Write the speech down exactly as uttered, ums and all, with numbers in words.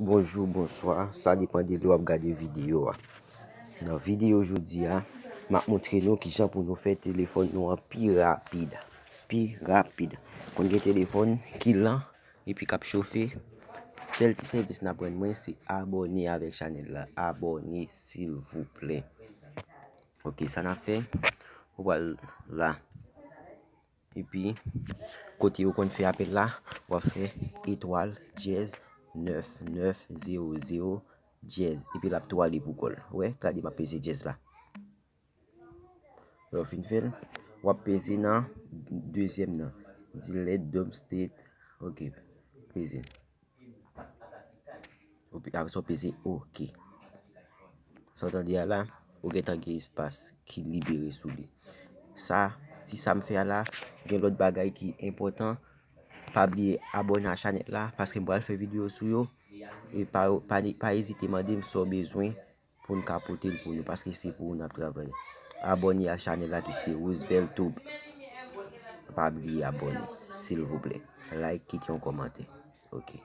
Bonjou, bonswa, sa depann de lè w ap gade videyo a. Nan videyo jodi a, m ap montre nou kijan pou nou fè telefòn nou an pi rapid. Pi rapid. Konn gen telefòn ki lan epi k ap chofe. Sèl ti sèvis n ap rann mwen se abòne avèk chanèl la. Abòne, silvouplè. Ok, sa n ap fè, ou pral la. Epi, kote yo konn fè apèl la, w ap fè etwal dyèz nèf nèf zewo zewo dyèz. Epi l ap tou ale pou kò l. Ou wè, gade m ap peze dyèz la. Lè w fin fè l, w ap peze nan dezyèm nan. Delete Dom State. Ok, peze. Ou pe-, apre sa, w peze ok. Sa w tande a la, ou gentan gen espas ki libere sou li. Sa, ti sa m fè a la, gen lòt bagay ki enpòtan. Pa bliye abòne a chanèl la, paske m pral fè videyo sou yo. E pa, pa, pa ezite mande m sa w bezwen pou n ka pote l pou nou, paske se pou ou n ap travay. Abòne a chanèl la ki se Roosevelt Tube. Pa bliye abòne, silvouplè. Like, kite yon kòmantè. Ok.